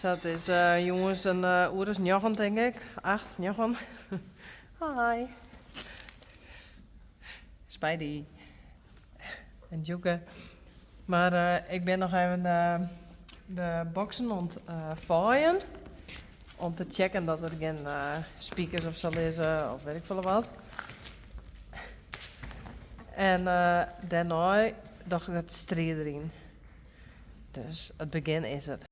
Sa, it is jûns in oer as njoggen tink ik. Acht, njoggen. Hi. Spidey. En Djoeke. Mar ik bin noch even de boksen oan it faaien. Om te checken dat der gjin spikers of sa lizze of weet ik folle wat. En dêrnei doch ik it strie deryn. Dus it begjin is der.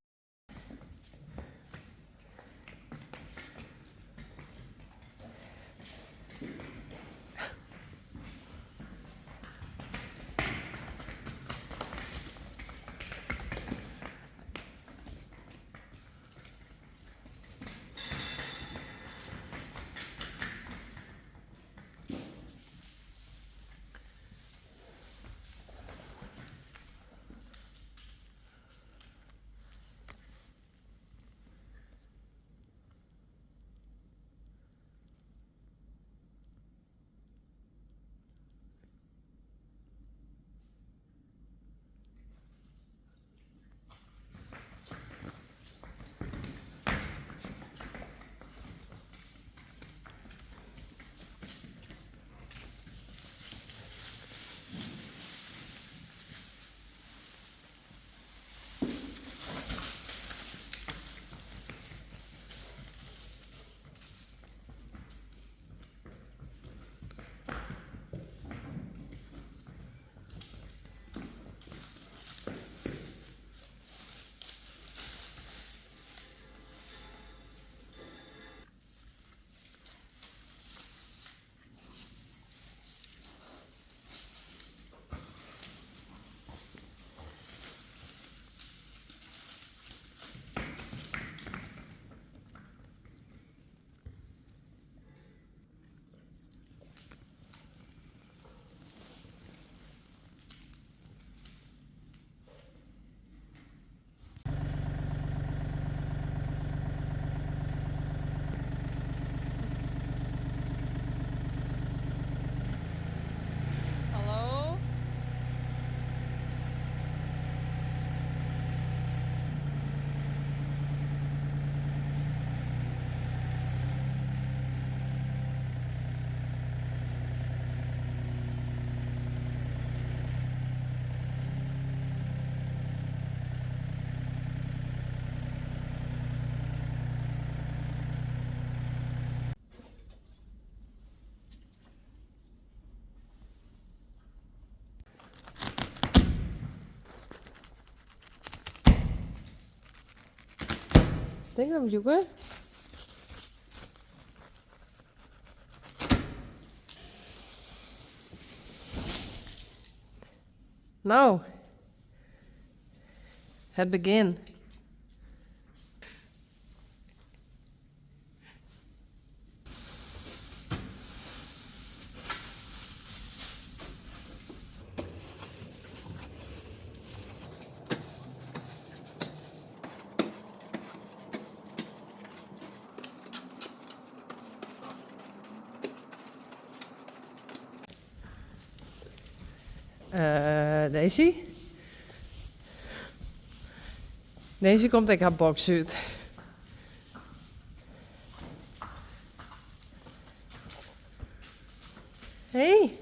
Hallo? Tink derom Djoeke. No, het begin. Daisy? Daisy komt ek har boks út. Hey.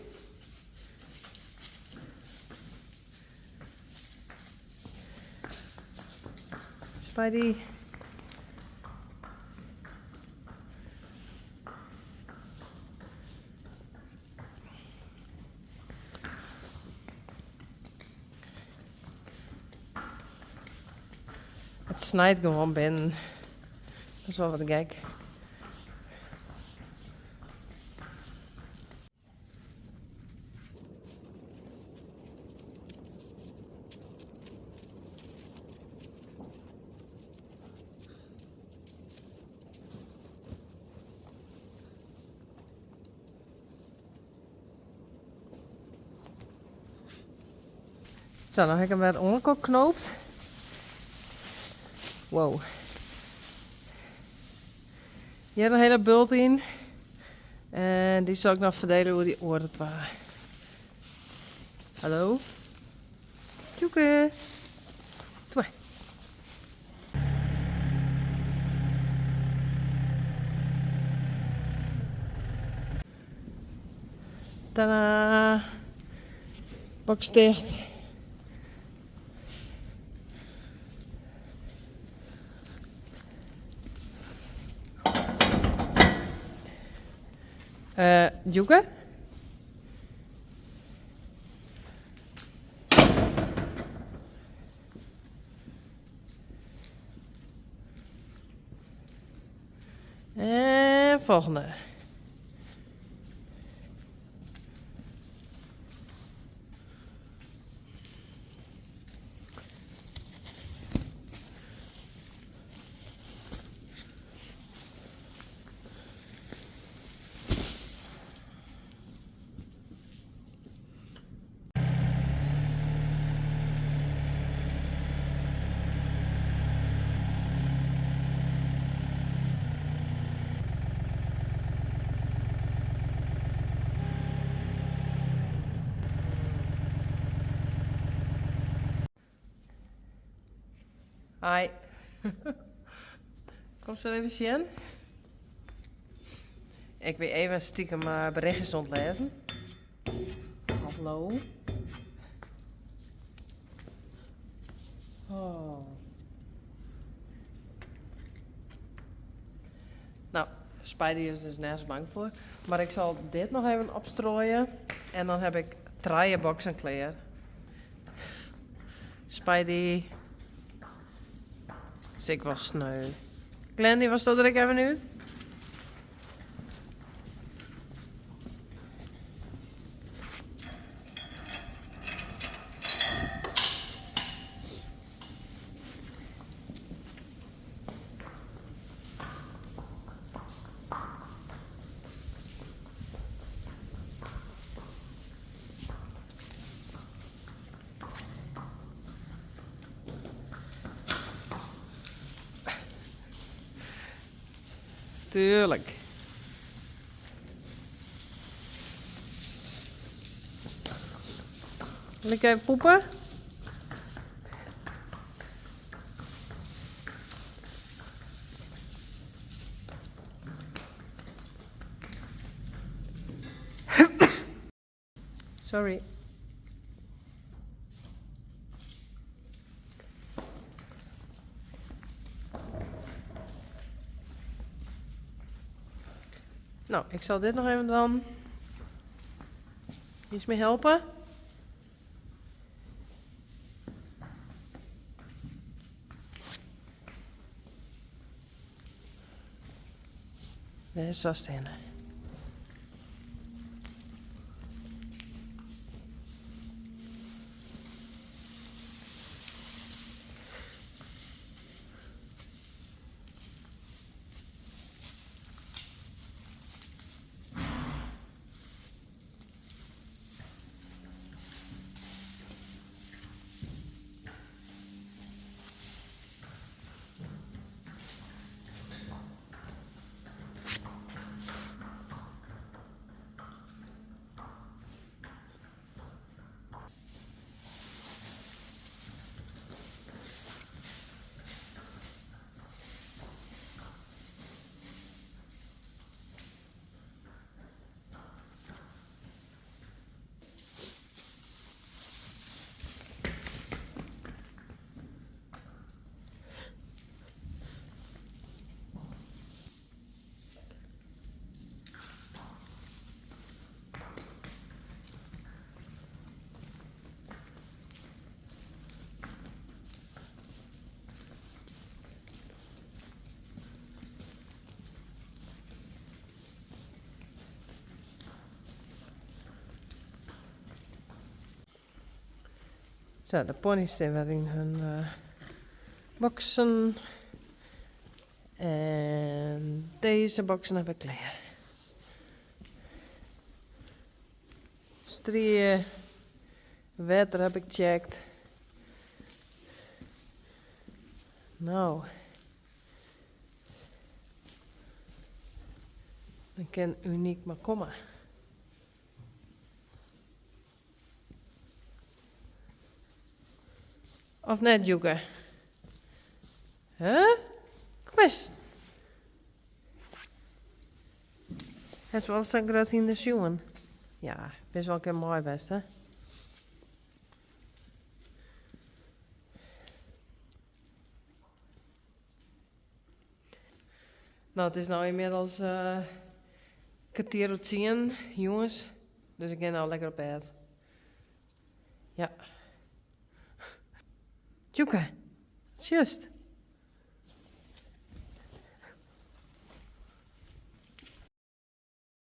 Spidey. It snijt gewoan binnen. Dat is wol wat gek. Sa, dan ha ik him wer oan knoopt. Wow. Hjir in hiele bult yn. En dy sil ik noch ferdele oer dy oare twa. Hallo? Djoeke. Doe mar. Tada! Boks ticht. Uh, Djoeke? En folgjende. Hi. Komst wer even sjen? Ik wie even stikem berichtjes oan it lêzen. Hallo. Oh. Nou, Spidey is dus nergens bang foar. Mar ik sil dit noch even opstrooie. En dan heb ik trije boksen klear. Spidey. Is ek wol sneu. Glendy, wolsto der ek even út? Tuurlijk. Wil ik even poepen? Sorry. Nou, ik zal dit nog even dwaan. Iets mee helpen? Wêr sast hinne? Zo, de pony's zijn weer in hun boxen. En deze boxen heb ik klaar. Strie, wetter heb ik checkt. Nou. Dan kan Uniek maar komen. Of net, Djoeke? Huh? Kom eens. Het is wel zo'n groot in de schoen. Ja, bist wol in kear moai west, hè? No, it is no ynmiddels kertier oer tsien, jûns. Dus ik gean no lekker op bêd. Ja. Djoeke, sjochst?